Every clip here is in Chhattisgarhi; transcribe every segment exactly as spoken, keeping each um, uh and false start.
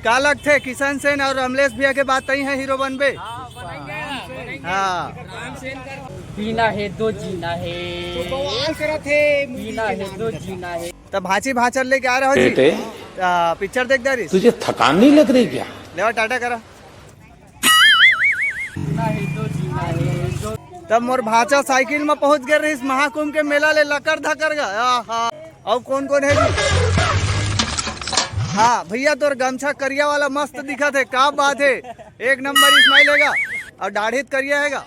का लगथे, किशन सेन और अमलेश भैया के बाद तई है हीरो बनबे? हाँ। जीना है दो जीना है। जीना है दो जीना है। तब भांची भांचर लेके आ रहे हो जी? बेटे। आ, पिक्चर देख डारिस? तुझे थकान नहीं लग रही क्या? लेवा टाटा करा। तब मोर भांचा साइकिल में पहुंच गए रहिस महाकुंभ के मेला ले, लकर धकर गा। आहा। और कौन कौन है जी? हाँ भैया, तोर गमछा करिया वाला मस्त दिखत है, का बात है, एक नंबर स्माइल हैगा। और दाढ़ी त करिया हैगा।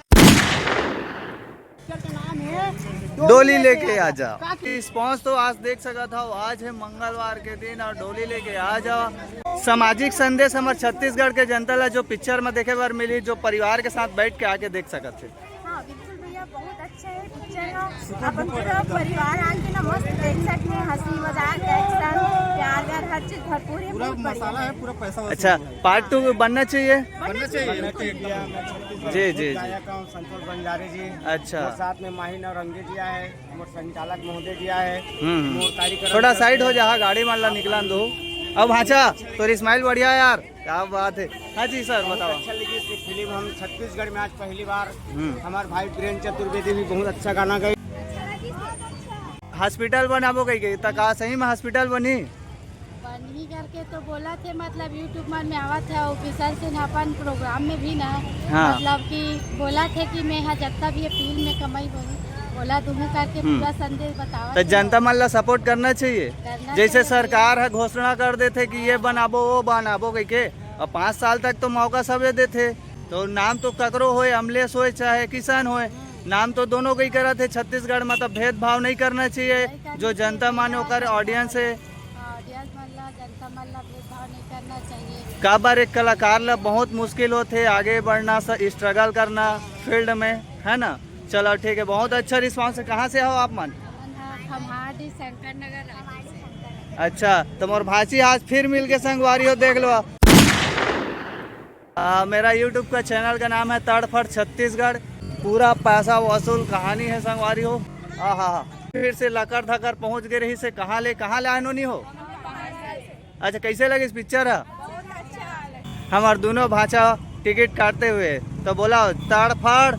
डोली लेके आजा। रिस्पॉन्स तो आज देख सकत हव, आज है मंगलवार के दिन और डोली लेके आ जाओ। सामाजिक संदेश हमर छत्तीसगढ़ के जनता ला जो पिक्चर में देखे बर मिली, जो परिवार के साथ बैठ के आके देख सकत है। हाँ बिल्कुल भैया, बहुत अच्छा है पिक्चर है। अपन पूरा परिवार आके ना मस्त देख सकते हैं, हंसी मजाक, एक्शन, प्यार व्यार, हर चीज भरपूर है। पूरा बहुत बढ़िया मसाला है, पूरा पैसा वसूल अच्छा, है। पार्ट टू बनना चाहिए। बनना चाहिए। जी जी जी। गायक हूँ संतोष बंजारे जी। अच्छा। और साथ में माही नौरंगी जी आए, हमारे संचालक महोदय जी आए। हम्म। मोर कार्यक्रम थोड़ा करते साइड हो हैं। जा, हाँ, गाड़ी मान ला निकलान दो। अब भांचा, तोर स्माइल बढ़िया यार, क्या बात है। हाँ जी सर, बहुत बताओ। अच्छा लगी इसकी फिल्म। हम छत्तीसगढ़ में आज पहली बार, हम्म। हमारे भाई प्रेम चतुर्वेदी भी बहुत अच्छा गाना गाए। हॉस्पिटल बनाबो कही के, त का सही में हॉस्पिटल बनी? बनही करके तो बोला थे, मतलब यूट्यूब मन में आवत है, वो किशन सिंह अपन प्रोग्राम में भी ना, हाँ। मतलब कि बोला थे कि मैं यहाँ जतना भी ये फिल्म में कमाई होही, बोला दूहूँ करके हम्म। पूरा संदेश बतावत तो है। जनता मन ला सपोर्ट करना चाहिए। करना जैसे चाहिए। सरकार है घोषणा कर देथे कि ये बनाबो, वो बनाबो कह के, अब पाँच साल तक तो मौका सबे देथे, तो नाम तो ककरो होए, अमलेश होए चाहे किशन होए, नाम तो दोनों के ही करत है। छत्तीसगढ़ में तो भेदभाव नहीं करना चाहिए। जो जनता मन ओकर ऑडियंस है। ऑडियंस मन ला, जनता मन ला भेदभाव नहीं करना चाहिए। काबर एक कलाकार ला बहुत मुश्किल होथे आगे बढ़ना, स्ट्रगल करना फील्ड में, है ना। चलो ठीक है, बहुत अच्छा रिस्पॉन्स है। कहाँ से हो आप मन? हमन ह खम्हार डी शंकर नगर रायपुर से। अच्छा, तो मोर भांची आज फिर मिल के संगवारी हो, देख लो। आ, मेरा यूट्यूब का चैनल का नाम है तड़फड़ छत्तीसगढ़। पूरा पैसा वसूल कहानी है संगवारी हो। हाँ हाँ हाँ। फिर से लकर धकर पहुंच गए रही से कहाँ ले, कहाँ ले आए नोनी हो? अच्छा, कैसे लगिस पिक्चर है? हमार दोनों भांचा टिकट काटते हुए तो बोला तड़फड़।